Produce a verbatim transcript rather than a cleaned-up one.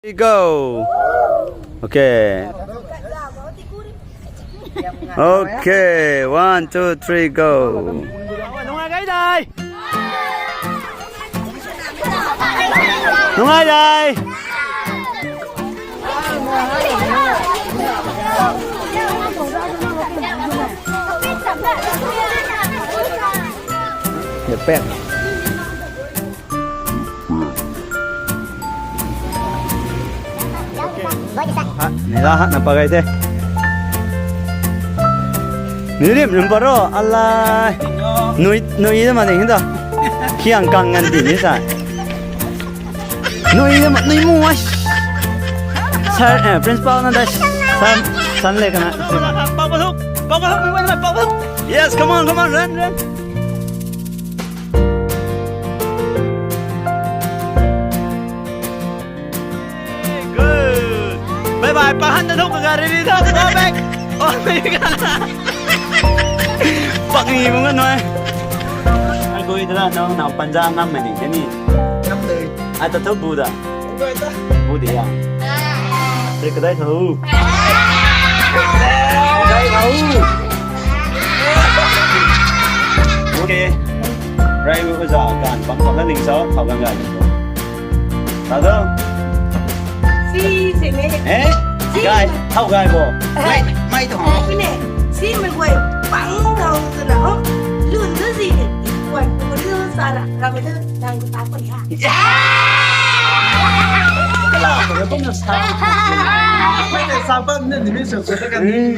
Three, go. Okay. Okay, one, two, three, go. Nungai dai. Ni la ha na pagai the. Ni rim rim paro alai. Nui nui da ma ding da. Khiang kang ngan di ni sa. Nui da ma nui mu ai. Sir, eh, principal na da. San san le kana. Yes, come on, come on, run, run. Good. Bye bye. Pahan na thok ka ready tho. Go back. Oh my god. Pak ni mung noi. Ai goi da na na panja ngam mani kani. Ngam de. Ai ta tho bu da. Bu de ya. Te kadai tho. Kadai tho. Okay. Rai bu za kan pang pang na ling sa thau gan gan. Tado. Si si me. Eh? Gai, thau gai bo. Mai mai to. Ai ne. Si me guay pang thau tu na ho. Lun tu si. Guay ku lu sa ra. Ra me tu nang ku ta ko ni ha. Kala ko tu na sa. Mai ne sa pa ne ni mi so so ka ni.